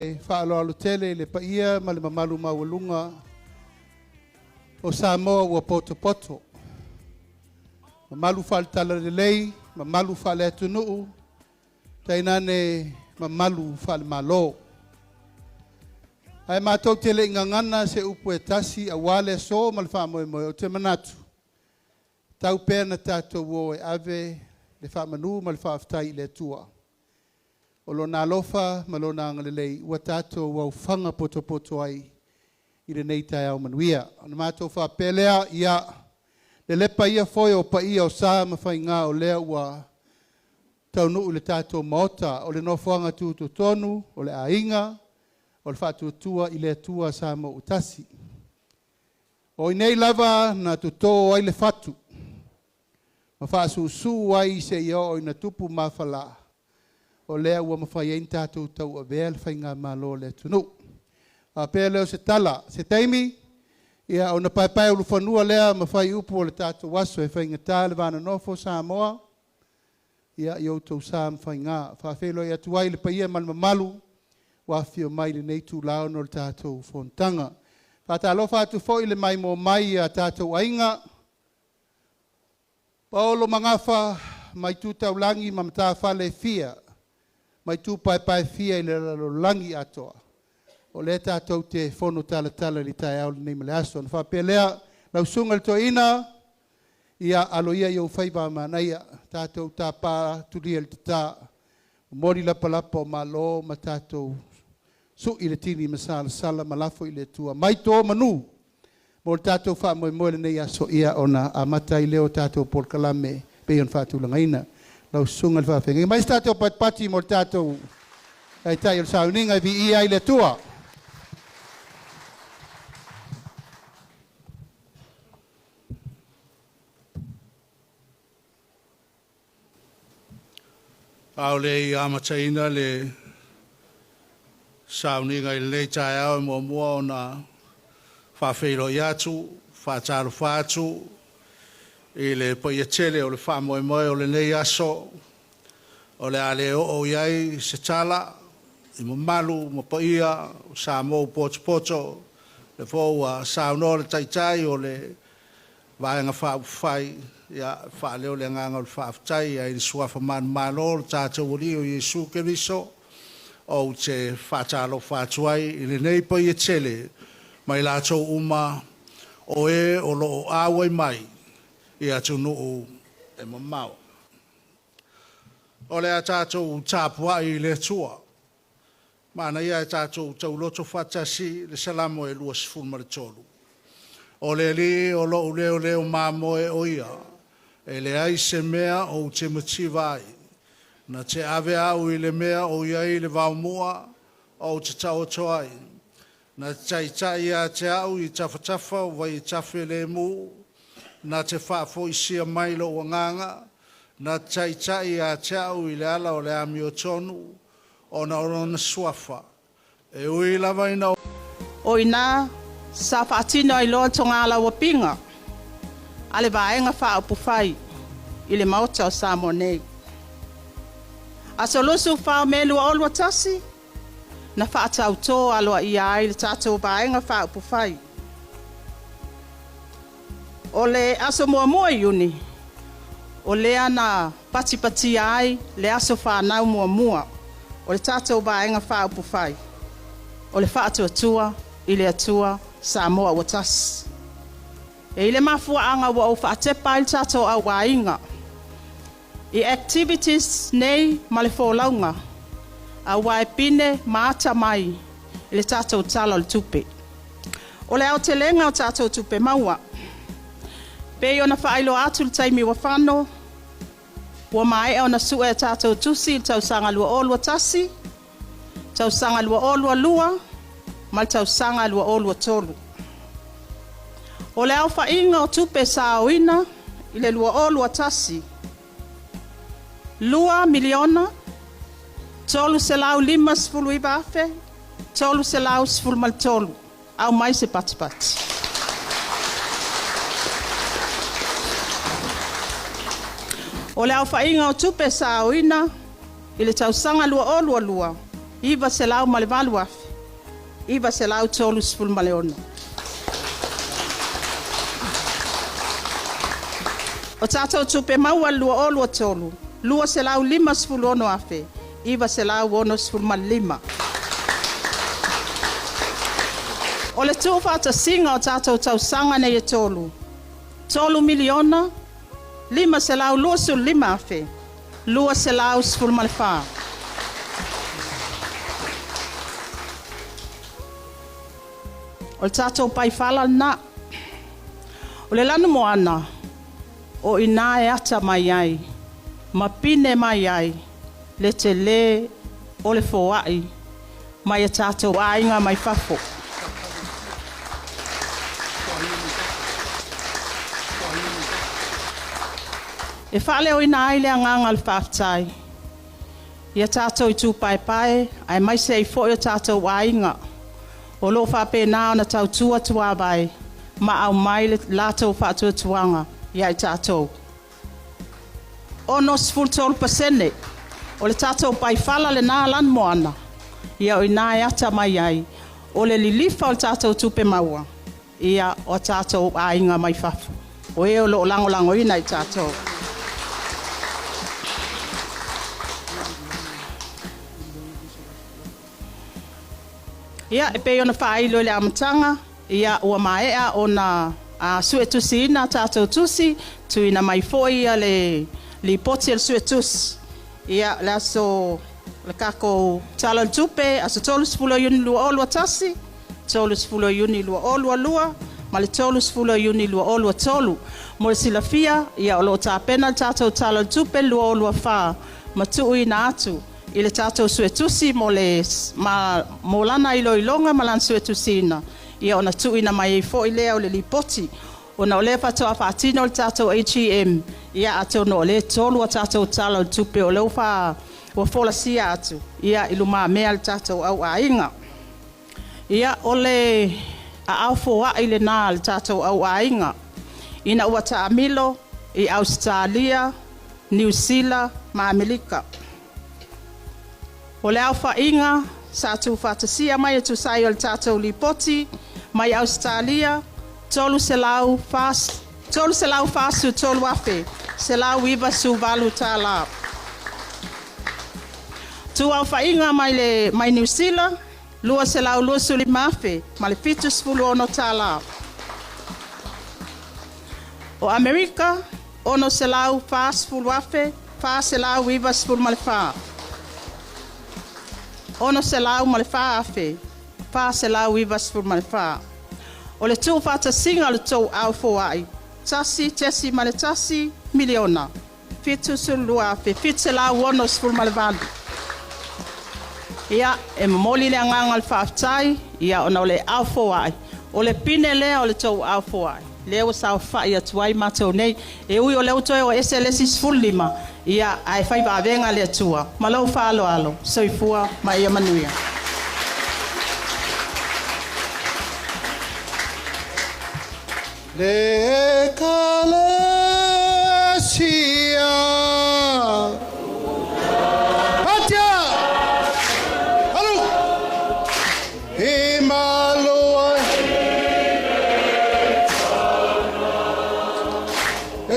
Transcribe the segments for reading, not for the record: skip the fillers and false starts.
Faaaloalo tele i le paia ma le mamalu maualuga o Samoa ua potopoto, mamalu faale-Talalelei, mamalu faale-atunuu, tainane mamalu faale-Malo. Ae matou te le i gagana se upu e tasi aua le aso ma le faamoemoe, ou te manatu, e tatau pea ona tatou o e ave le faamanu ma le faafetai i le Atua o Lona alofa ma Lona agalelei ua tatou aofaga potopoto ai i lenei taeao manuia. Ona matou faapea lea, ia lelepa ia foe o paia o sa ma faiga o lea ua taunuu i le tatou Maota, o le nofoaga tutotonu, o le aiga, o le Faatuatua i le Atua Samoa ua tasi. O i inei lava na toto ai le fatu ma faasuusuu ai seia oo ina tupu mafala, o lea ua mafai ai ona tatou tauavea le faigamalo a le atunuu. Faapea lea o se tala, se taimi ia ona paepaeulufanua lea ma fai upu o le tatou aso e faigata le va nonofo Samoa, ia i outou sa ma faiga. E faafeiloai atu ai i le paia ma le mamalu ua afifio mai i lenei itula ona o le tatou fonotaga. E faatalofa atu foi i le maimoa mai a tatou aiga, paolo ma gafa mai tu taulagi ma matafale e fia, mai itu paepae fia i le lalolagi atoa, o lea tatou te fono talatala i le taeao lenei ma le aso. Ona faapea lea, lau susuga i le toeaina, ia alo ia i ou faiva a manaia, tatou tapa tulia i le tata, momoli lapalapa o malo ma tatou sui le tini masalasala ma lafo i le Atua mai to manu mo le tatou faamoemoe i lenei aso, ia ona amata ai lea o tatou polokalame pei ona faatulagaina. Lau susuga i le faafeagaiga, mai se tatou patipati mo le tatou taitai o le sauniga e viia ai le Atua. A o le i amataina le sauniga i lenei taeao, e muamua ona faafeiloai atu, faatalofa atu i le paia tele o le faamoemoe o lenei aso, o le a le oo i ai se tala i mamalu ma paia o Samoa ua potopoto, o lea foi ua saunoa le Taitai o le Vaega Faaupufai, ia, e faaleo le agaga o le faafetai ai i le suafa manumalo o le tatou Alii o Iesu Keriso. Ou te faatalofa atu ai i lenei paia tele ma i latou uma o e o lo o auai mai i atunuu e mamao. O le a tatou tapuai i le Atua. Manaia ae tatou tauloto faatasi le Salamo e 23. O le Alii o lo'u leoleo mamoe o Ia, e leai se mea ou te mativa ai. Na te ave au i le mea o i ai le vaomua ou te taoto ai. Na te taitai ia te au i tafatafa o vai e tafe lemu, na te faafoisia mai lou agaga, na te taitai ia te au i le ala o le amiotonu, ona o lona suafa. E ui lava ina O i ina sa faatino ai loa le togalauapiga a le Vaega Faaupufai i le Maota o Samoa nei. Aso 24 o Me 2021, na faatautō aloaia ai le tatou Vaega Faaupufai. O le aso 1 Iuni, o lea na patipatia ai le aso fanau muamua o le tatou Vaega Faaupufai, o le Faatuatua i le Atua Samoa ua Tasi. E i le mafuaaga ua ou faatepa ai le tatou auaiga i activities nei ma le folauga, aua e pine ma ata mai i le tatou Tala o le Tupe. O le aotelega o tatou tupe maua, pei ona faailoa atu i le taimi ua fano, ua maea ona sue a tatou tusi i le tausaga 2021, tausaga 2022 ma le tausaga 2023. O le aofaiga o tupe sa aoina i le 2021, $2 359, 313. Aumai se patipati. O le aofaiga o tupe sa aoina i le tausaga 2022, 908,936. O tatou tupe maua i le 2023, $256,965. O le tuufaatasiga o tatou tausaga nei e tolu, $3,525,214. O le tatou paifala lena. O le lanumoana, o i ina e ata mai ai ma pine mai ai le telē o le foai mai a tatou aiga mai fafo. E faaleoina ai le agaga o le faafetai i a tatou itu paepae aemaise ai foi o tatou aiga o lo o faapena ona tautua tuavae ma aumai le latou faatuatuaga ia i tatou. 63% o le tatou paifala lena lanumoana, ia o i ina e ata mai ai o le lilifa o le tatou tupe maua, ia o tatou aiga mai fafo, o e o lo o lagolagoina i tatou. Ia, e pei ona faailo i le amataga, ia ua maea ona suetusiina a tatou tusi, tuuina mai foi le lipoti a le suetusi, ia le aso le tatou Tala o le Tupe, aso 30 o Iuni 2021, 30 o Iuni 2022 ma le 30 o Iuni 2023. Mo le silafia, ia o lo o tapena le tatou Tala o le Tupe 2024 ma tuuina atu i le tatou Suetusi mo le mo lana iloiloga ma lana suetusiina, ia ona tuuina mai ai foi lea o le lipoti. Ona o lea faatoa faatino le tatou AGM, ia atonu o lea e tolu a tatou Tala o le Tupe o lea ua folasia atu ia i lumamea o le tatou auaiga. Ia, o le aao foai lena a le tatou auaiga ina ua taamilo i Ausetalia, Niu Sila ma Amerika. O le aofaiga sa tuufaatasia mai e tusa ai o le tatou lipoti mai Ausetalia, $343,198. Tuuaofaiga mai le mai Niu Sila, $225,076. O Amerika, $640,494. $604,494. O le tuufaatasiga o le tou ao foai, $1.1 miliona, $72,768. Ia, e momoli le agaga o le faafetai, ia ona o le ao foai, o le pine lea o le tou ao foai, lea ua saofai atu ai matou nei. E ui o lea ua toe o ese le isi 15, ia ae fai vavega le Atua. Ma lou faaaloalo, soifua ma ia manuia. Le Ekalesia. Patia! Alu! I malo ai. I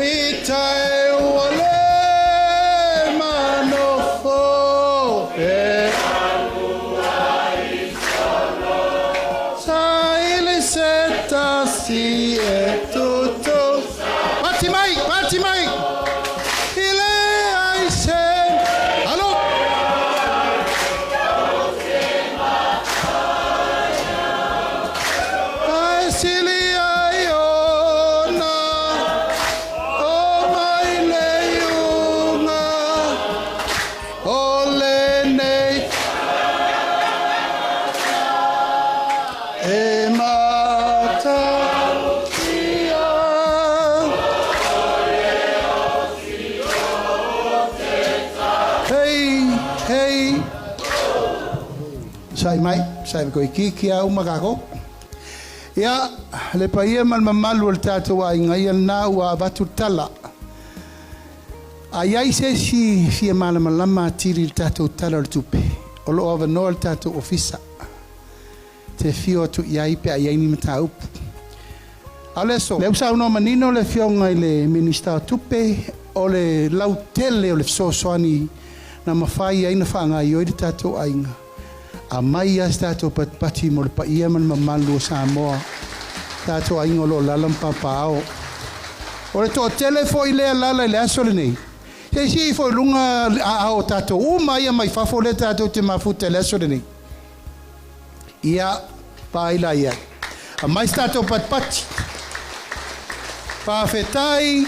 tai ua le manofo e. Sa ili se tasi e tutu. Pati mai, pati mai. I le ai se. Alu! Ai sili ai ona. O mai le iuga. O lenei. E matautia. Hei, hei. Sai mai, sai ko iki a uma kako. Ia, le paia ma le mamalu o le tatou aiga ia lena ua avatu le tala. A i ai se isi fia malamalama atili i le tatou Tala o le Tupe. O lo o avanoa le tatou ofisa e te afio atu i ai pe a i ai ni mataupu. A o le aso, lea ua saunoa manino le Afioga i le Minisita o Tupe, o le lautele o le fesoasoani na mafai ai ona faagaoioi le tatou aiga, aumai lava se tatou patipati mo le paia ma le mamalu o Samoa, tatou aiga o lo o alaala ma papaaao. O le toatele foi lea e alaala i le aso lenei, se i sii foi i luga aao o tatou uma ia mai fafo lea tatou te mafuta i le aso lenei. Ia, vaai la i ai. Aumai se tatou patipati. Faafetai,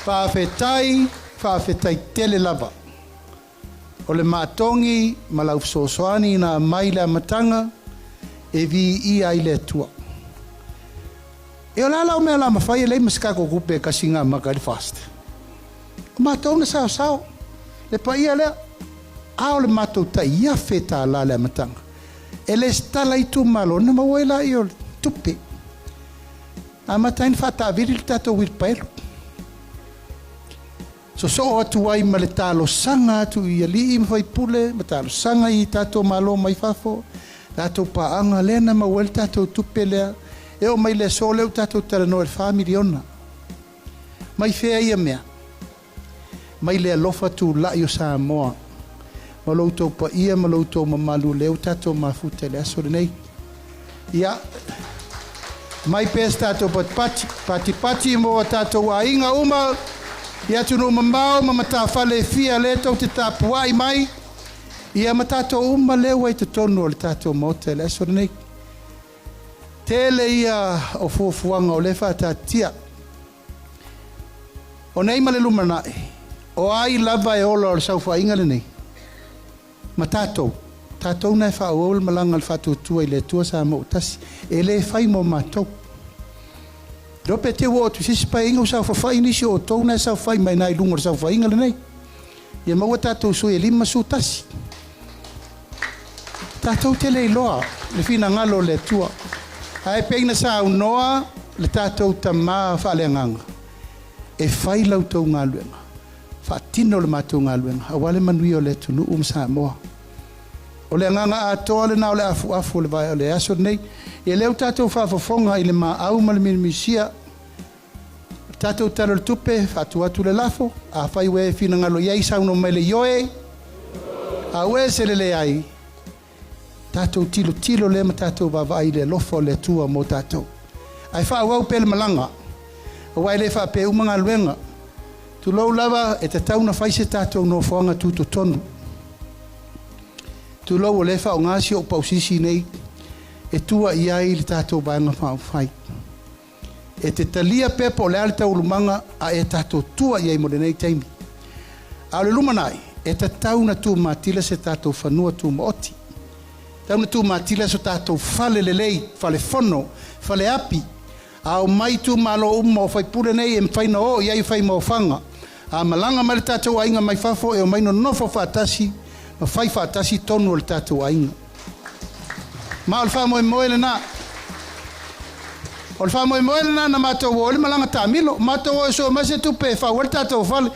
faafetai, faafetai tele lava. O le maatogi ma lau fesoasoani na aumai i le amataga e viia ai le Atua. E o le a lau mea o le a mafai e leai ma se tatou tupe e tasi na amata ai le FAST. O matou na saosao le paia lea, a o le matou tai $1,000 i le amataga. E lesitala i itumalo ona maua ai lea o le tupe. Amata ai ona faataavili le tatou uilipaelo. Sosoo atu ai ma le talosaga atu i alii ma faipule ma talosaga i tatou malo mai fafo, tatou paaga lea na maua ai le tatou tupe lea. E oo mai le aso lea ua tatou talanoa i le $4 miliona. Mai fea ia mea? Mai le alofa tulai o Samoa ma lo outou paia ma lo outou mamalu lea ua tatou mafuta i le aso lenei. Ia, mai pea se tatou patipati, patipati mo a tatou aiga uma i atunuu mamao ma matafale e fia lea tou te tapuai mai, ia ma tatou uma lea ua i totonu o le tatou Maota i le aso lenei. Tele ia o fuafuaga o lea e faataatitia. O nei ma le lumanai, o ai lava e ola o le saofaiga lenei? Ma tatou, tatou na e faaauau le malaga a le Faatuatua i le Atua Samoa ua tasi. E le fai mo matou. Iloa pe te ua oo atu i se isi paeaiga ua saofafai nisi o outou na e saofafai mai na i luga o le saofaiga lenei. Ia maua tatou sui e 51. Tatou te le iloa le finagalo o le Atua. Ae pei na saunoa le tatou Tama faaleagaga, e fai la outou galuega, faatino le matou galuega aua le manuia o le atunuu ma Samoa. O le agaga atoa lena o le afuafu o le vae o le aso lenei. Ia lea ua tatou faafofoga i le maau ma le milimisia. O le tatou Tala o le Tupe, faatu atu le lafo, afai ua e finagalo i ai, saunoa mai le ioe, auē se le leai, tatou tilotilo lea ma tatou vaavaai i le alofa o le Atua mo tatou. Ae faaauau pea le malaga, aua e le faapea uma galuega. Tulou lava, e tatau ona fai se tatou nofoaga tutotonu. Tulou, o lea e faaaoga si ou pausisi nei e tua i ai le tatou Vaega Faaupufai. E te talia pea po o le a le taualumaga a e tatou tua i ai mo lenei taimi. A o le lumanai, e tatau ona tumatila se tatou fanua tumaoti. E tatau ona tumatila so tatou fale lelei, fale fono, fale api, a omai itumalo uma o faipule nei e mafai ona o i ai fai maofaga. A malaga mai le tatou aiga mai fafo e omai nonofo faatasi ma fai faatasi tonu o le tatou aiga. Ma o le faamoemoe lena. O le faamoemoe lena na matou o ai le malaga taamilo. Matou o e sue mai se tupe e fau ai le tatou fale.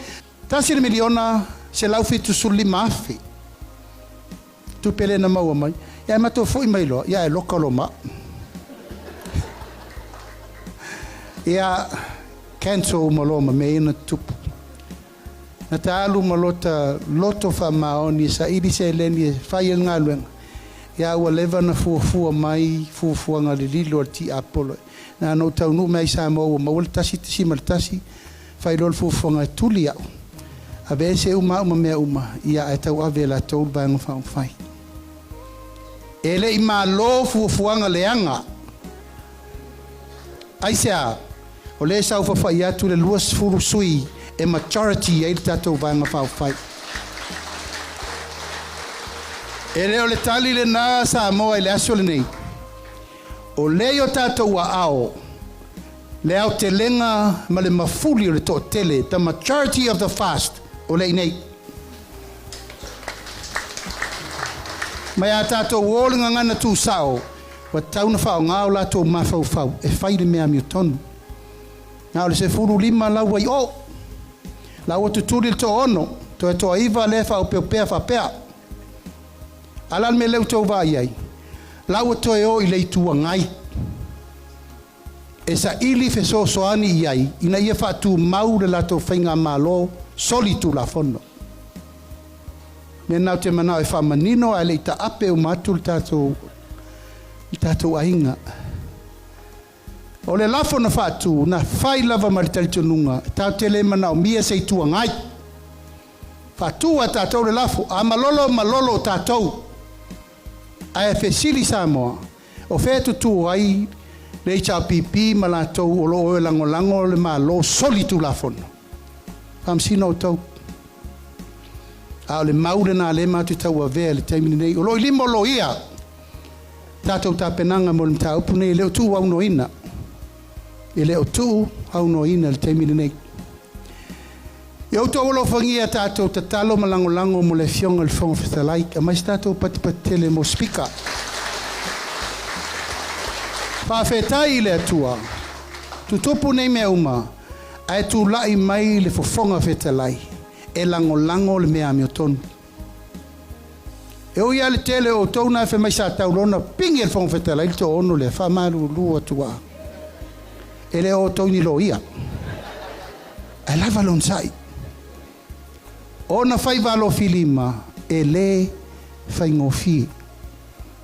$1,175,000 tupe lea na maua mai. Ia ae matou foi mai loa, ia ae loka loa ma au. Ia, cancel uma loa ma mea ia na tutupu. Na ta alu ma lota loto faamaoni e saili seleni e fai ai le galuega, ia ua leva na fuafua mai fuafuaga lililo a le tiapolo. Na ona ou taunuu mai i Samoa ua maua le 1.1, fai loa le fuafuaga e tuli au, aveese uma au ma mea uma, ia ae tauave e latou le Vaega Faaupufai. E le i malo fuafuaga leaga. Aisea? O lea e saofafai atu le 20 sui e majority ai le tatou Vaega Faaupufai. E le o le tali lena Samoa i le aso lenei. O lea i o tatou aao le aotelega ma le mafuli o le toatele, the majority of the fast, o lea i inei. Mai a tatou o le gagana tuusao, ua tatau ona faaaoga o latou mafaufau e fai le mea amiotonu. Na o le 15 la ua i o. La ua tutuli le toaono, toe toaiva lea e faaopeopea faapea. A o le a le mea lea ua outou vaai ai? La ua toe o i le Itu Agai e saili fesoasoani i ai ina ia faatumau le latou faigamalo solitulafono. Mea lena ou te manao e faamanino ae le i taape uma atu le tatou le tatou aiga. O le lafo na faatu, na fai lava ma le talitonuga tatou te le manaomia se Itu Agai. Faatu a tatou le lafo, a malolo, malolo tatou. Ae fesili Samoa, o fea e tutu ai le HRPP ma latou o lo o lagolago le Malo solitulafono? Faamasino outou. A o le mau lena lea matou te tauavea i le taimi lenei. O lo o i lima o loia tatou tapenaga mo le mataupu lenei, e le o tuuaunoaina. E le o tuuaunoaina i le taimi lenei. Ia outou alofagia tatou tatalo ma lagolago mo le Afioga i le Fofoga Fetalai. Aumai se tatou patipati tele mo Spika. Faafetai i le Atua, tutupu nei mea uma, ae tulai mai le Fofoga Fetalai e lagolago le mea amiotonu. E ui lava le tele o outou na fai mai sa tau loa ona pigi e le Fofoga Fetalai le toaono lea, faamalulu atu lava, e le o outou ni loia, ae lava le onosai. Ona faiva alofilima e le faigofie.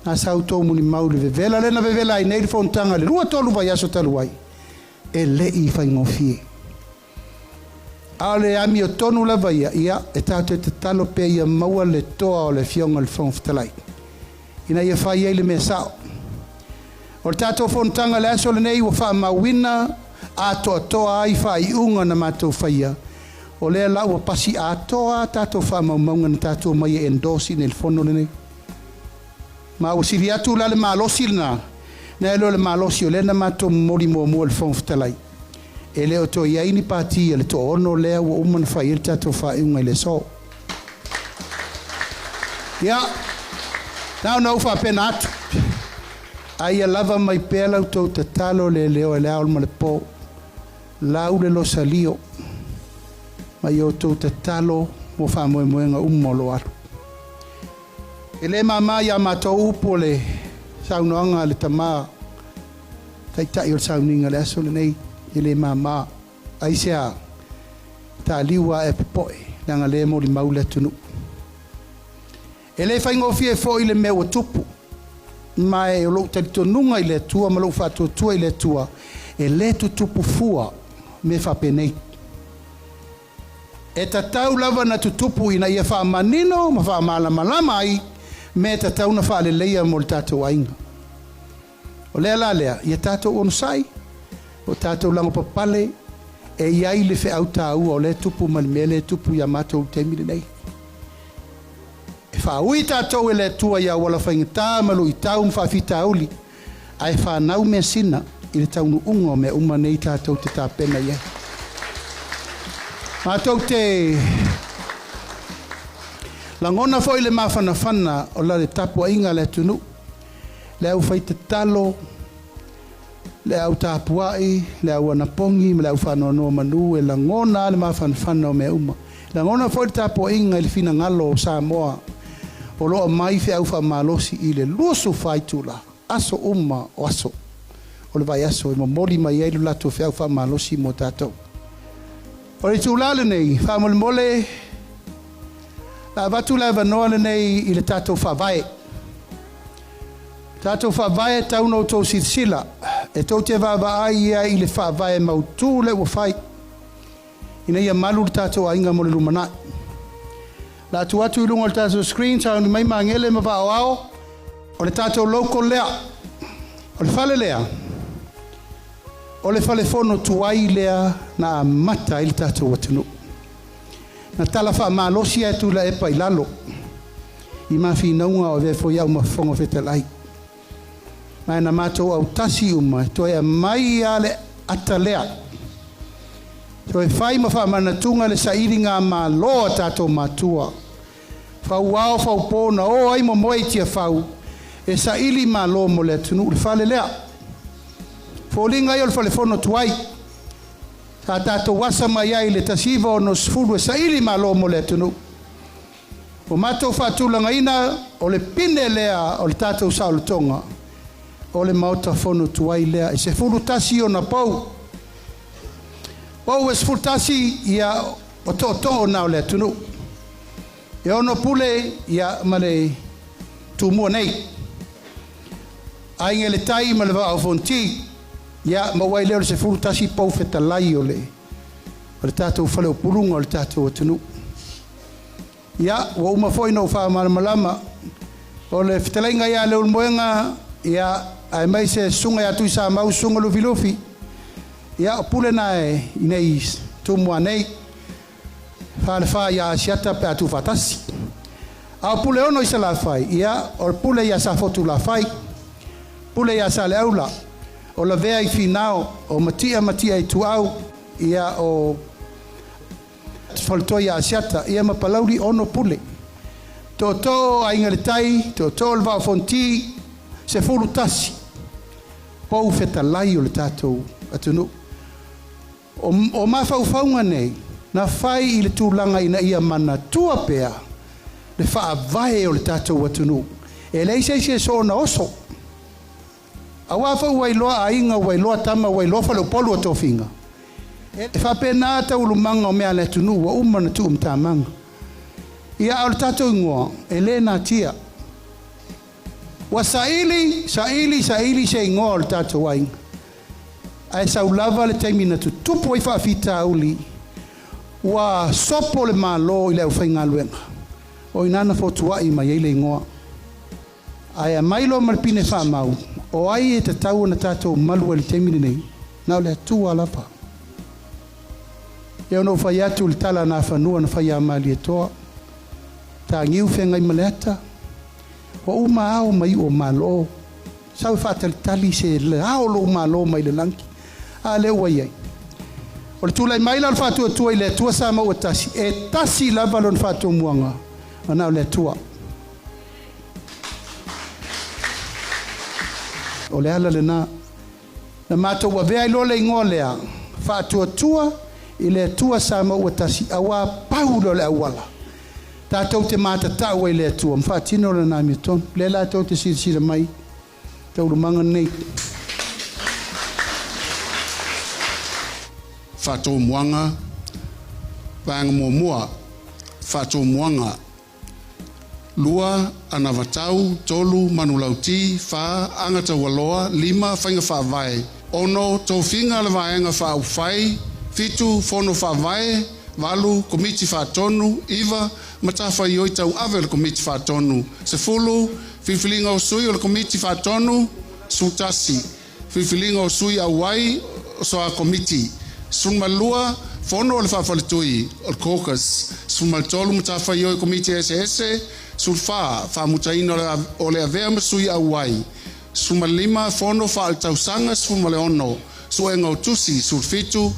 Na sa outou molimau i le vevela lea na vevela ai nei le fonotaga i le 2-3 vaiaso talu ai, e le i faigofie. A o le amiotonu lava ia, ia, e tatou te tatalo pea ia maua le toa o le Afioga i le Fofoga Fetalai, ina ia fai ai le mea sao. O le tatou fonotaga i le aso lenei ua faamauina atoatoa ai faaiuga na matou faia, o lea la ua pasi atoa a tatou faamaumauga na tatou omai e endorse i nei i le fono lenei. Ma ua sili atu la le malosi lena, nai lo le malosi o lea na matou momoli muamua i le Fofoga Fetalai. E le o toe i ai ni pati a le toaono lea ua uma ona fai ai le tatou faaiuga i le aso. Ia, na ona ou faapena atu, a ia lava mai pea la outou tatalo leleoa i le ao ma le po, lau le losalio, ma ia outou tatalo mo faamoemoega uma o lo o alu. E le mama ia matou upu o le saunoaga a le tama taitai o le sauniga i le aso lenei, e le mama. Aisea? Taliu lava e popoe, leaga lea e molimau le atunuu. E le faigofie foi le mea ua tupu, ma e o lou talitonuga i le Atua ma lou faatuatua i le Atua, e le tutupu fua mea faapenei. E tatau lava ona tutupu ina ia faamanino ma faamalamalama ai mea e tatau ona faaleleia mo le tatou aiga. O lea la lea, ia tatou onosai, o tatou lagopapale, e i ai le feau taua o lea e tupu ma le mea lea e tupu ia matou i le taimi lenei. E faaui tatou e le Atua i auala faigata ma luitau ma faafitauli, ae fanau measina i le taunuuga o mea uma nei tatou te tapena i ai. Matou te lagona foi le mafanafana o le tapuaiga a le atunuu, le aufai tatalo, le au tapuai, le au anapogi ma le au faanoanoa manu, e lagona lava le mafanafana o mea uma. E lagona foi le tapuaiga i le finagalo o Samoa o lo o aumai feau faamalosi i le 24 itula, aso uma o aso o le vaiaso e momoli mai ai lo latou feau faamalosi mo tatou. O le itula lenei, faamolemole, la avatu le avanoa lenei i le tatou Faavae. Tatou Faavae e tau ona outou silasila, e tou te vaavaai ai i le Faavae mautu lea ua fai, ina ia malu le tatou aiga mo le lumanai. La atu atu i luga o le tatou screen, sauni mai Magele ma Vaaoao, o le tatou logo lea, o le fale lea, o le fale fono tuai lea na amata ai le tatou atunuu. Na tala faamalosi e Tuilaepa i lalo, i mafinauga o avea foi au ma Fofoga Fetalai. Ma na matou autasi uma, toe aumai lava le ata lea. Toe fai ma faamanatuga le sailiga malo a tatou matua. Fauao faupo na o ai momoe i Tiafau, e saili malo mo le atunuu le fale lea. Foliga ia o le falefono tuai. Sa tatou asa mai ai i le 1960 e saili malo mo le atunuu. Ua matou faatulagaina o le pine lea o le tatou saolotoga o le Maota Fono tuai lea e 11 ona pou. Pou e 11 ia o tootoo na o le atunuu. E 6 pule ia ma le Tumua nei. Aiga i le Tai ma le Vaa o Fonoti. Ia ma ua ai lea o le 11 pou fetalai o le tatou faleupuluga o le tatou atunuu. Ia, ua uma foi ona ou faamalamalama o le fetalaiga ia Leulumoega, ia, aemaise susuga ia Tuisamau, susuga Lufilufi. Ia, o pule na e i nei Tumua nei, falefa ia Asiata pe a tuufaatasi. A o Puleono i Salafai, ia, o le pule ia Safotulafai, pule ia Saleaula, o Lavea i Finao, o Matia Matia Ituau, ia, o Faletoi ia Asiata, ia ma Palauli 6 pule. Tootoo Aiga i le Tai, tootoo le Vaa o Fonoti, 11 pou fetalai o le tatou atunuu. O mafaufauga nei, na fai i le tulaga ina ia manatua pea le faavae o le tatou atunuu. E leai se isi e soona oso. Aua foi ua iloa aiga, ua iloa tama, ua iloa faleupolu o tofiga. E faapena taualumaga o mea a le atunuu ua uma ona tuumatamaga. Ia, a o le tatou igoa, e le natia. Ua saili, saili, saili se igoa o le tatou aiga. Ae sau lava le taimi na tutupu ai faafitauli, ua sopo le Malo i le aufaigaluega. O i ina na fotuai mai ai le igoa. Ae aumai loa ma le pine faamau, o ai e tatau ona tatou malu ai i le taimi lenei? Na o le Atua lava. Ia ona ou fai atu i le tala a Nafanua na fai ia Malietoa, Tagiu feagai ma le ata, ua uma ao ma iu o Malo, sau e faatalitali se ao lou Malo mai le lagi. A lea ua i ai. O le tulai mai la o le faatuatua i le Atua sa maua tasi, e tasi lava lona faatomuaga, na o le Atua. O le ala lena. Na matou avea ai loa le igoa lea, faatuatua i le Atua sa maua tasi, auā pau lea o le auala. Tatou te matatau ai i le Atua ma faatino lana amiotonu. Lea la tou te silasila mai taualumaga nei. Faatumuaga, Vaega Muamua, Faatumuaga, 2 Anavatau, 3 Manulauti, 4 Agataualoa, 5 Faiga Faavae, 6 Tofiga a le Vaega Faaupufai, 7 Fono Faavae, 8 Komiti Faatonu, 9 Matafaioi Tauave a le Komiti Faatonu, 10 Filifiliga o Sui o le Komiti Faatonu, 11 Filifiliga o Sui Auai o Soa Komiti, 12 Fono a le Faafaletui o le Caucus, 13 Matafaioi Komiti Eseese, 14 Faamutaina o le Avea ma Sui Auai, 15 Fono Faaletausaga, 16 Suega o Tusi, 17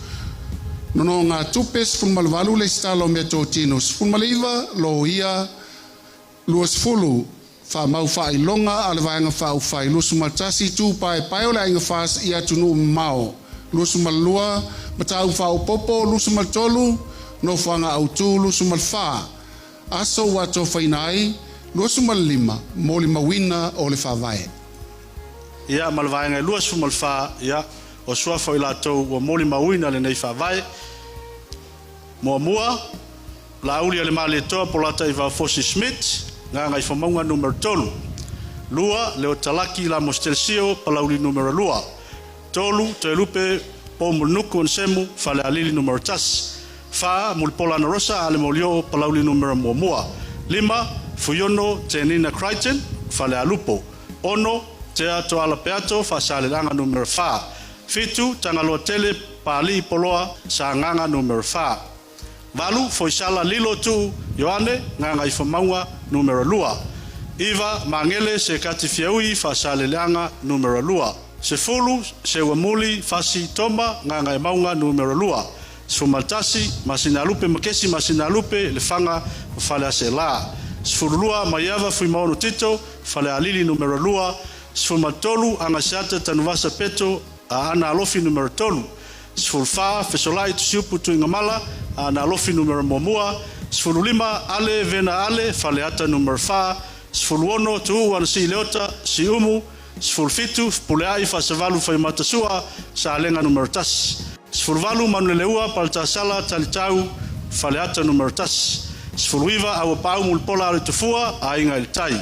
Nonogatupe, 18 Lesitala o Meatotino, 19 Loia, 20 Faamau Faailoga a le Vaega Faaupufai, 21 Tu Paepae o le Aiga FAST i atunuu mamao, 22 Mataupu Faaopoopo, 23 Nofoaga Autu, 24 Aso ua atofaina ai, 25 Molimauina o le Faavae. Ia, ma le vaega e 24, ia, o suafa o i latou ua molimauina lenei faavae. Muamua, Laauli a le Malietoa Polataivao Fosi Smith, Gagaifomauga Nu.3. 2, Leotalaki Lamos Telesio, Palauli Nu.2. 3, Toelupe Poumulinuku Onesemo, Falealili Nu.1. 4, Mulipola Anarosa Ale Molioo, Palauli Nu.1. 5, Fuiono Tenina Crichton, Falealupo. 6, Tea Toala Peato, Faasaleleaga Nu.4. 7, Tagaloa Tele Palii Poloa, Sagaga Nu.4. 8, Foisala Lilo Tuu Ioane, Gagaifomauga Nu.2. 9, Magele Sekati Fiaui, Faasaleleaga Nu.2. 10, Seuamuli Fasi Toma, Gagaemauga Nu.2. 11, Masinalupe Makesi Masinalupe, Lefaga ma Faleaseela. 12, Maiava Fuimaono Tito, Falealili Nu.2. 13, Agaseata Tanuvasa Peto, Aana Alofi Nu.3. 14, Fesolai Tusiupu Tuigamala, Aana Alofi Nu.1. 15 Ale Vena Ale, Faleata Nu.4. 16 Tuuu Anasii Leota, Siumu. 17 Fepuleai Faasavalu Faimatasua, Salega Nu.1. 18 Manuleleua Paletasala Talitau, Faleata Nu.1. 19 Auapaau Mulipola Aloitafua, Aiga i le Tai.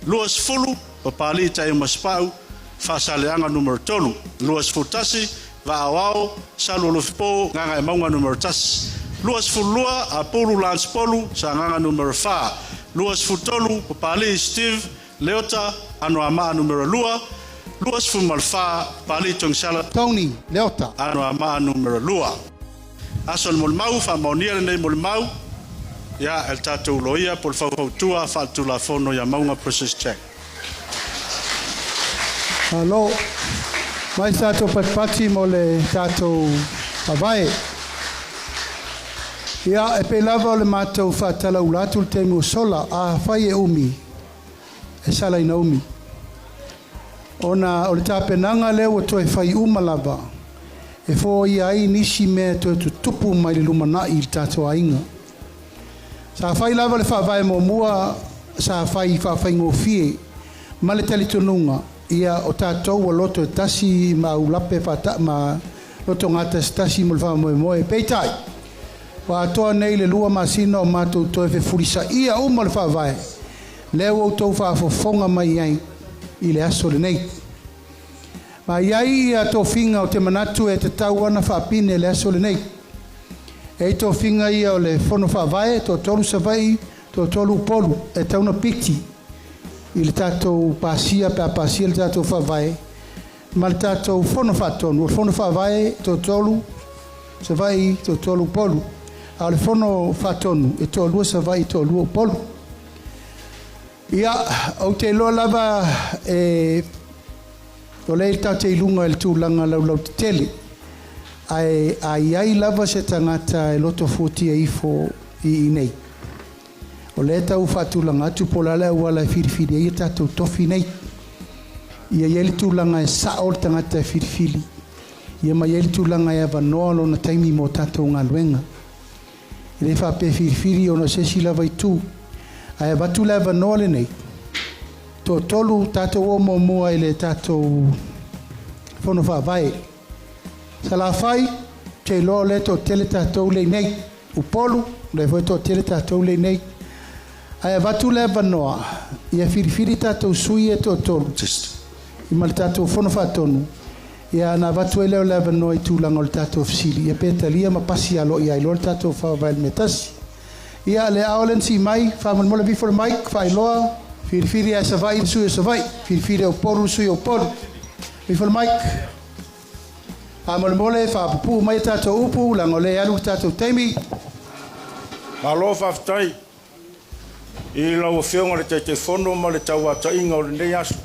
20 Papalii Taeaumasepau, Faasaleleaga Nu.3. 21 Vaaoao Salualofipo, Gagaemauga Nu.1. 22 Apulu Lance Polu, Sagaga Nu.4. 23 Papalii Steve Leota, Anoamaa Nu.2. 24 Papalii Togisala Tony Leota. Anoamaa Nu.2. Aso le molimau, faamaonia lenei molimau, ia e le tatou loia po o le faufautua faaletulafono ia Mauga Precious Jack. Malo. Mai sa tatou patipati mo le tatou faavae. Ia, e pei lava o le matou faatalaula atu i le taimi ua sola, afai e umi, e sala ina umi. Ona o le tapenaga lea ua toe fai uma lava, e foia ai nisi mea e toe tutupu mai le lumanai i le tatou aiga. Sa fai lava le faavae muamua, sa fai faafaigofie, ma le talitonuga, ia o tatou ua loto e tasi ma aulape faata ma loto gatasitasi mo le faamoemoe. Peitai, ua atoa nei le 2 masina o matou toe fefulisaia uma le faavae, lea ua outou faafofoga mai ai i le aso lenei. Ma i ai ia tofiga o te manatu e tatau ona faapine le aso lenei. E i ai tofiga ia o le Fono Faavae, toatolu Savaii, toatolu Upolu, e tatau ona piki i le tatou pasia pe a pasia le tatou Faavae ma le tatou Fono Faatonu. O le Fono Faavae, toatolu Savaii, toatolu Upolu, a o le Fono Faatonu, e toalua Savaii, toalua Upolu. Ia, ou te iloa lava e o lea tatou te i luga i le tulaga laulautetele, ae a i ai lava se tagata e loto fuatia ifo i inei, o lea e tau faatulaga atu po o le a le auala e filifili ai ia tatou tofi nei. Ia i ai le tulaga e sao le tagata e filifili, ia ma i ai le tulaga e avanoa lona taimi mo tatou galuega. E le faapea filifili ona o se isi lava itu, ae avatu le avanoa lenei, toatolu tatou o muamua i le tatou Fono Faavae. Salafai, te iloa o lea e toatele tatou lea i nei. Upolu, o lea foi e toatele tatou lea i nei. Ae avatu le avanoa, ia filifili tatou sui e toatolu i ma le tatou Fono Faatonu, ia na avatu ai lea o le avanoa i tulaga o le tatou fesili, ia pe talia ma pasi aloaia ai loa le tatou faavae i le mea tasi. Ia, le ao lea na sii mai, faamolemole vifo le mic, faailoa, filifili lava e Savaii le sui o Savaii, filifili e Upolu le sui o Upolu. Vifo le mic. Faamolemole, faapupuu mai a tatou upu, leaga o lea e alu le tatou taimi. Malo faafetai i lau Afioga i le Taitaifono ma le tauata'iga o lenei aso.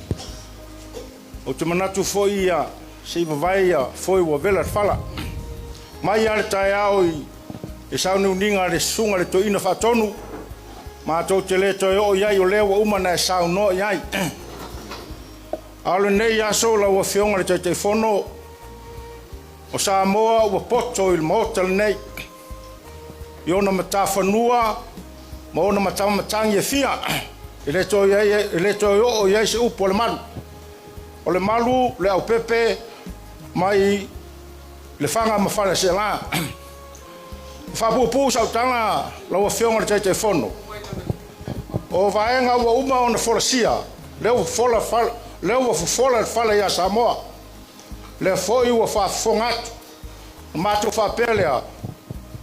Ou te manatu foi ia se i vavae ia foe ua vela le fala. Mai lava le taeao i le sauniuniga a le susuga i le Toeaina Faatonu, matou te le toe oo i ai o lea ua uma ona e saunoa i ai. A o lenei aso lau Afioga i le Taitaifono, o Samoa ua poto i le Maota lenei i ona matafanua ma ona matamatagi e fia, e le toe oo i ai se upu a le malu. O le malu le aupepe mai Lefaga ma Faleaseela. E faapuupuu sau tala lau Afioga i le Taitaifono, o vaega ua uma ona folasia, lea ua fofola le fala ia Samoa, lea foi ua faafofoga atu. Na matou faapea lea,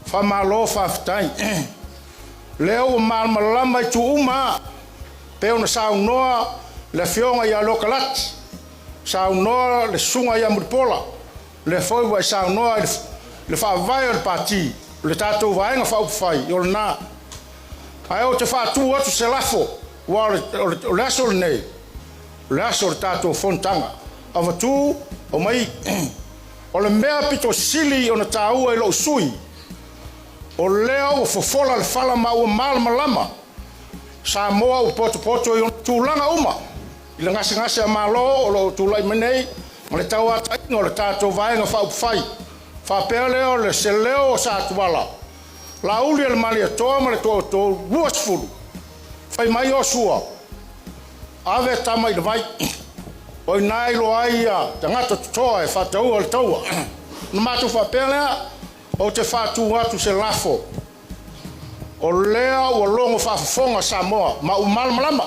faamalo faafetai. Lea ua malamalama itu uma pei ona saunoa le Afioga ia Leokalati, saunoa le Susuga ia Mulipola, lea foi ua e saunoa i le faavae o le Pati, o le tatou Vaega Faaupufai, o lena. Ae ou te faatu atu se lafo, aua o le aso lenei, o le aso o le tatou fonotaga. Avatu, aumai. O le mea pito sili ona taua i lou sui usufono, o lea ua fofola le fala ma ua malamalama Samoa ua potopoto i ona tulaga uma i le gasegase a Malo o lo o tulai mai nei ma le tauata'iga o le tatou Vaega Faaupufai. Faapea lea o le se leo o Satuala. Laauli a le Malietoa ma le toaoutou 20, fai mai Iosua, Ave tama i le vai, o i ina e iloa ai tagata totoa e faataua le taua. Ona matou faapea lea, Ou te faatu atu se lafo, o lea ua logo faafofoga Samoa ma ua malamalama,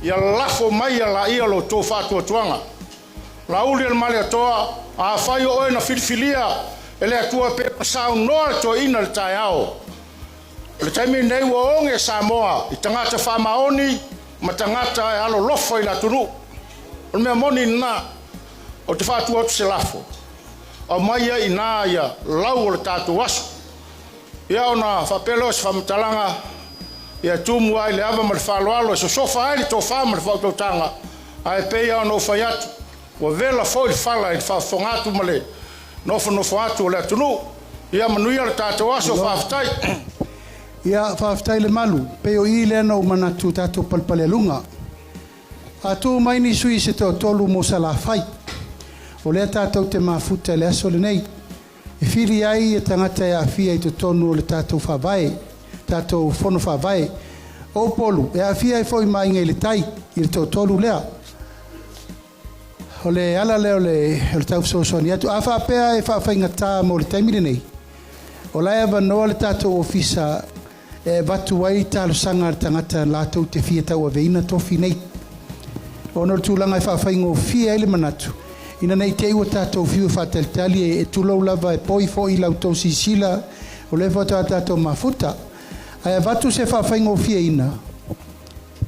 ia lafo mai ia laia lo outou faatuatuaga. Laauli a le Malietoa, afai o oe na filifilia e le Atua pei ona saunoa le toeaina i le taeao, o le taimi lenei ua oge Samoa i tagata faamaoni ma tagata e alolofa i le atunuu. O le mea moni lena, ou te faatu atu se lafo, aumai ai i ina ia lau o le tatou aso. Ia ona faapea lea o se faamatalaga, ia tumu ai le ava ma le faaaloalo e sosofa ai le tofa ma le faautautaga, ae pei lava ona ou fai atu, ua vela foi le fala i le faafofoga atu ma le nofonofo atu o le atunuu. Ia manuia le tatou aso. Faafetai. Ia, faafetai Lemalu. Pei o i lea na ou manatu tatou palepalealuga. A tu mai ni sui se toatolu mo Salafai, o lea tatou te mafuta i le aso lenei. E fili ai ia tagata e aafia i totonu o le tatou Faavae, tatou Fono Faavae. O Upolu, e aafia ai foi ma Aiga i le Tai i le toatolu lea. O le ala lea o le o le tau fesoasoani atu. A faapea e faafaigata mo le taimi lenei, o la e avanoa le tatou ofisa e avatu ai talosaga a le tagata latou te fia tauaveina tofi nei. Ona o le tulaga e faafaigofie ai le manatu, ina ne i te i ua tatou fiu e faatalitali e tulou lava e poi foi la outou sisila o lea faatoa tatou mafuta. Ae avatu se faafaigofieina,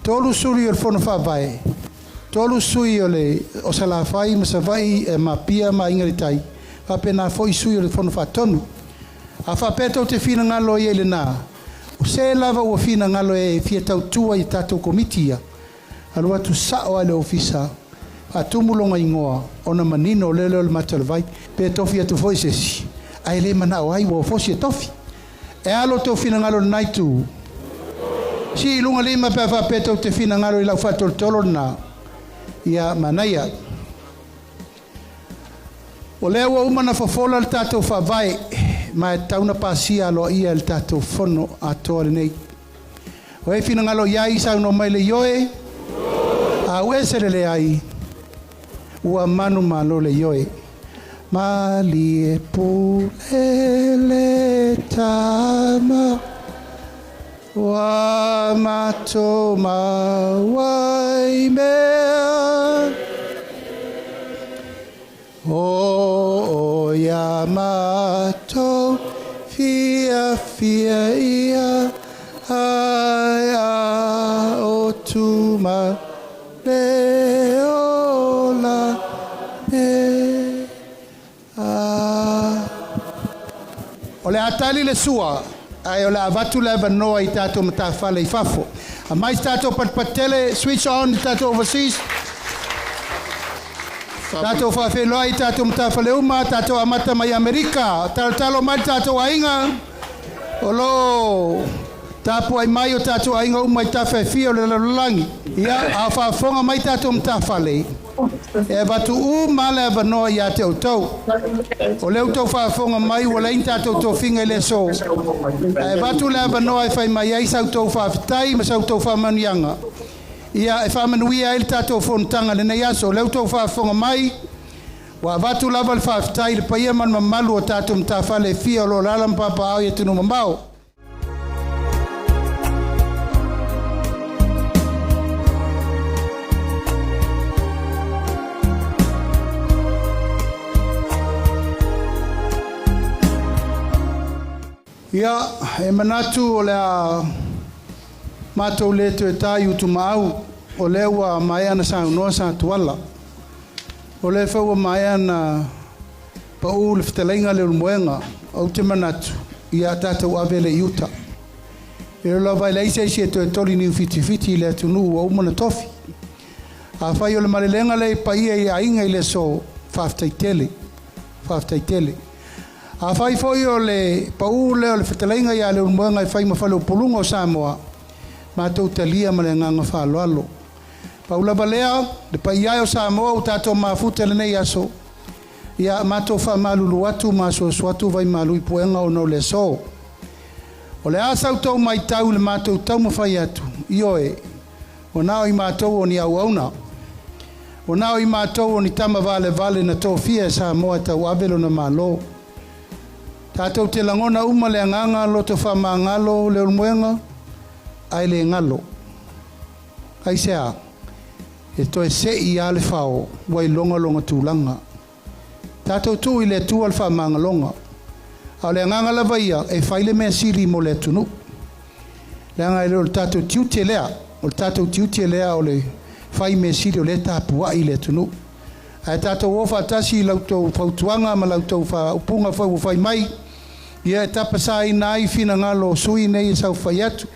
3 suli o le Fono Faavae, 3 sui o le o Salafai ma Savaii ma Apia ma Aiga i le Tai, faapena foi sui o le Fono Faatonu. A faapea tou te finagalo ai i lena, o se lava ua finagalo e fia tautua i tatou Komiti ia, alu atu sao lava i le Ofisa, faatumu lona igoa, ona manino lea o le mata o le vai. Pe tofi atu foi se isi, ae le manao ai, ua ofosi e tofi. E a lo outou finagalo i lena itu? Sii i luga lima pe a faapea tou te finagalo i lau faatolotolo lena. Ia, manaia. O lea ua uma ona fofola le tatou Faavae, ma e tatau ona pasia aloaia e le tatou Fono atoa lenei. O ai finagalo i ai, saunoa mai le ioe. A ua ese le leai, ua manumalo le ioe. Malie pule le tama. Ua matou maua i mea o ia matou fiafia ia ai a o tuma le ola nei. O le a tali le sua, ae o le a avatu le avanoa i tatou matafale i fafo. Aumai se tatou patupatutele, switch on tatou overseas. Tatou faafeiloai i tatou matafale uma, tatou amata mai Amerika. Talotalo mai le tatou aiga o lo o tapuai mai o tatou aiga uma i tafa e fia o le lalolagi. Ia, a o faafofoga mai tatou matafale, E avatu uma le avanoa ia te outou. O lea ua outou faafofoga mai ua leai ni tatou tofiga i le aso, ae avatu le avanoa e fai mai ai sa outou faafetai ma sa outou faamanuiaga, ia e faamanuia ai le tatou fonotaga i lenei aso. O lea ua outou faafofoga mai, ua avatu lava le faafetai i le paia ma le mamalu o tatou matafale e fia o lo o alaala ma papaaao i atunuu mamao. Ia, e manatu o le a matou le toe ta i Utumaau, o lea ua maea ona saunoa Satuala. O lea foi ua maea ona pau le fetalaiga a Leulumoega, ou te manatu, ia tatou ave lea i uta. E oo lava e leai se isi e toe toli niu fitifiti i le atunuu ua uma ona tofi. Afai o le malelega lea i paia i aiga i le aso, faafetai tele, faafetai tele. Afai foi o le pau lea o le fetalaiga ia Leulumoega e fai ma faleupoluga o Samoa, matou talia ma le agaga faaaloalo. Pau lava lea, le paia e o Samoa ua tatou mafuta i lenei aso, ia matou faamalulu atu ma asuasu atu vaimalu i puega ona o le aso. O le a sa outou maitau i le matou taumafai atu, ioe, ua na o i matou o ni auauna. Ua na o i matou o ni tama valevale na tofia e Samoa e tauave lona Malo. Tatou te lagona uma le agaga loto faamagalo Leulumoega ae le galo. Aisea? E toe se'i lava le fao ua iloga lona tulaga. Tatou tuu i le Atua le faamagaloga. A o le agaga lava ia e fai le mea sili mo le atunuu. Leaga e le o le tatou tiute lea, o le tatou tiute lea o le fai mea sili o lea e tapuai le atunuu. Ae tatou o faatasi i la outou fautuaga ma la outou faaupuga foi ua fai mai, ia e tapasaina ai finagalo o sui usufono nei e saofafai atu.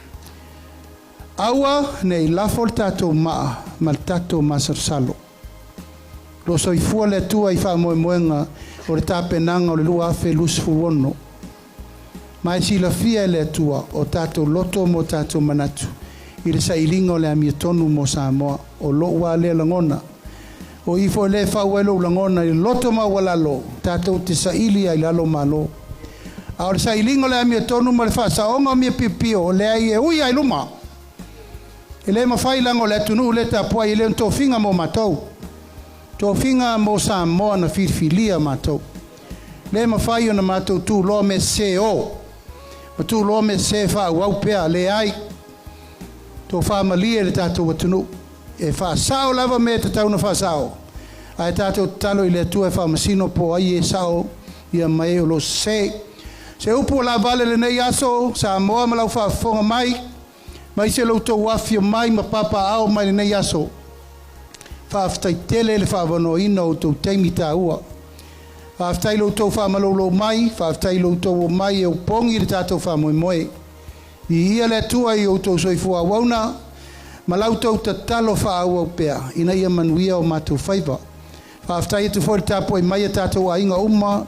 Aua ne i lafo le tatou maa ma le tatou masalosalo. O lo o soifua le Atua i faamoemoega o le tapenaga o le 2026. Ma e silafia e le Atua o tatou loto ma o tatou manatu i le sailiga o le amiotonu mo Samoa. O lou lava lea lagona. O i foi lea e fau ai lou lagona i le loto maualalo tatou te saili ai i lalo Malo. A o le sailiga o le amiotonu ma le faasaoga o mea piopio, leai e ui lava i luma. E le mafai leaga o le atunuu lea e tapuai e le o ni tofiga mo matou. Tofiga mo Samoa na filifilia matou. Le mafai ona matou tuloa mea sese e o, ma tuloa mea sese e faaauau pea. Leai. Tofamalie le tatou atunuu. E faasao lava mea e tatau ona faasao, ae tatou tatalo i le Atua e faamasino po o ai e sao ia ma e o lo o sese. Se upu ua laavale lenei aso, Samoa ma lau faafofoga mai, maise lo outou afifio mai ma papaaao mai lenei aso. Faafetai tele le faavanoaina o outou taimi taua. Faafetai i lo outou faamaloulou mai, faafetai i lo outou omai e opogi le tatou faamoemoe. Viia le Atua i outou soifua auauna ma la outou tatalo faaauau pea ina ia manuia o matou faiva. Faafetai atu foi i le tapuai mai a tatou aiga uma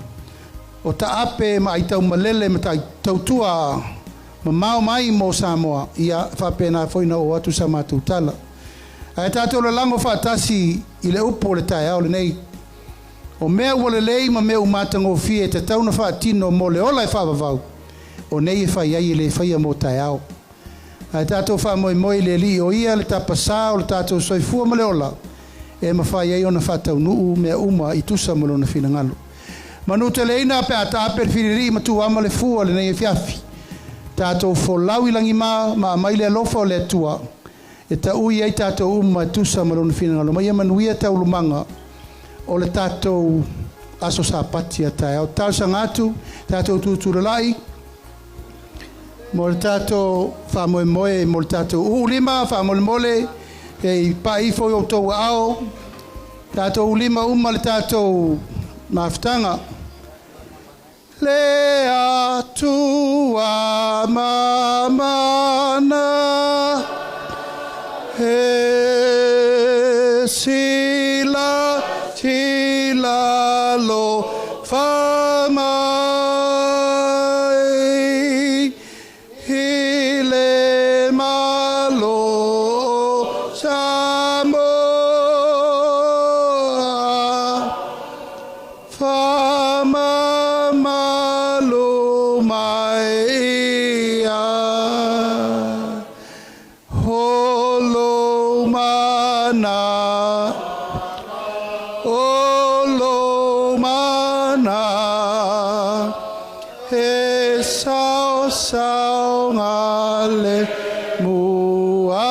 o taape ma aitaumalele ma tautua mamao mai mo Samoa, ia faapena foi ona oo atu sa matou tala. Ae tatou lalago faatasi i le upu o le taeao lenei. O mea ua lelei ma mea ua matagofie e tatau ona faatino mo le ola e faavavau, o nei e fai ai e le faia mo taeao. Ae tatou faamoemoe i le Alii o Ia le tapasā o le tatou soifua ma le ola, e mafai ai ona faataunuu mea uma i tusa ma Lona finagalo. Manuteleina pe a taape le fililii ma tuuama le fua i lenei afiafi. Tatou folau i lagima ma aumai le alofa o le Atua e taui ai tatou uma e tusa ma Lona finagalo. Ma ia manuia taualumaga o le tatou aso Sapati a taeao. Talosaga atu, tatou tutulalai mo le tatou faamoemoe mo le tatou uulima faamolemole e i pai ifo i outou aao tatou ulima uma le tatou mafutaga. Le Atua mamana e sila sila lo fa mai i le malo o Samoa. Faamamalu mai ia O lou mana O lou mana E saosaogalemu ai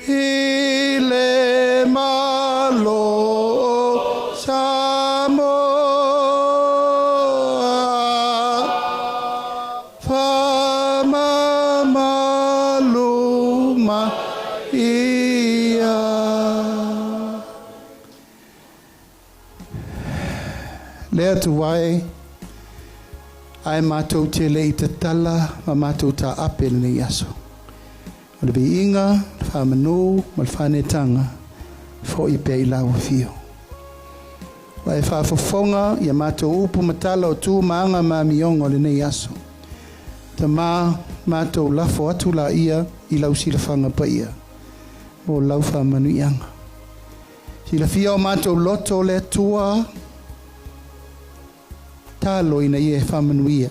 I le Malo o Samoa, faamamalu mai ia. Le Atua e, ae matou te le i tatala ma matou taape i lenei aso. O le viiga, le faamanu ma le faaneetaga, fo'i pea i lau afio. Ua e faafofoga i a matou upu ma tala o tu ma aga ma amioga o lenei aso. Tama, matou lafo atu laia i lau silafaga paia mo lau faamanuiaga. Silafia o matou loto, le Atua. Tatalo ina ia e faamanuia.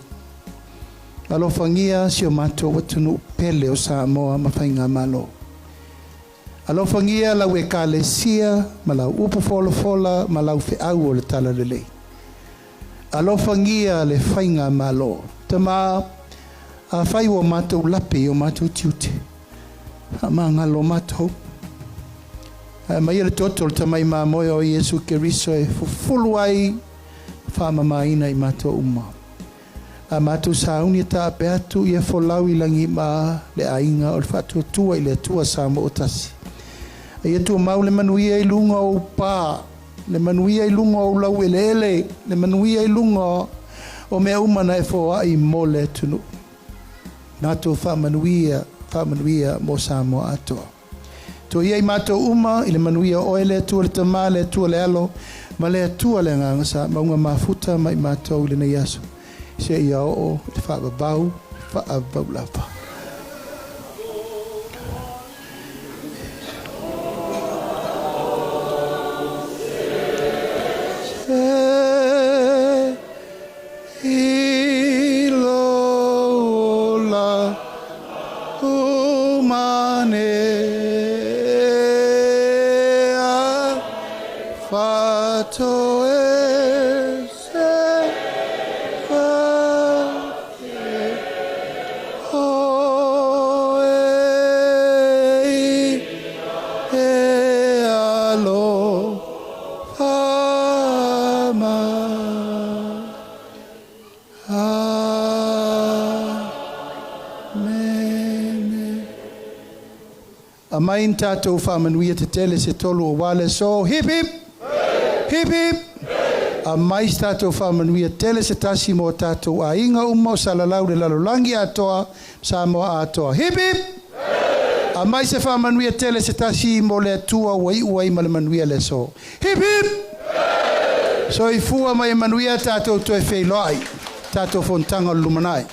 Alofagia si o matou atunuu pele o Samoa ma Faigamalo. Alofagia lau Ekalesia ma lau upu folafola ma lau feau o le Talalelei. Alofagia le Faigamalo. Tama, afai ua matou lape i o matou tiute, faamagalo matou. Ae aumaia le toto o le Tamai Mamoe o Iesu Keriso e fufulu ai faamamaina i matou uma. A matou sauni e taape atu ia folau i lagi ma le aiga o le Faatuatua i le Atua Samoa ua tasi. A ia tumau le manuia i luga o ou pa, le manuia i luga o ou laueleele, le manuia i luga o mea uma na e foai mo le atunuu. Matou faamanuia, faamanuia mo Samoa atoa. Toia i matou uma i le manuia o oe le Atua le Tama, le Atua le Alo, ma le Atua le Agaga sa mauga mafuta ma i matou i lenei aso, seia oo i le faavavau faavavau lava. I lou ola umane a fatoese oe i e alofa mai. Amene. Aumai ni tatou faamanuia tetele se tolu aua le aso. Hip hip! Hip hip! Aumai se tatou faamanuia tele se tasi mo tatou aiga uma o salalau i le lalolagi atoa, Samoa atoa. Hip hip! Aumai se faamanuia tele se tasi mo le Atua ua iu ai ma le manuia le aso. Hip hip! Soifua ma ia manuia tatou toe feiloai. Tatou fonotaga o le lumanai.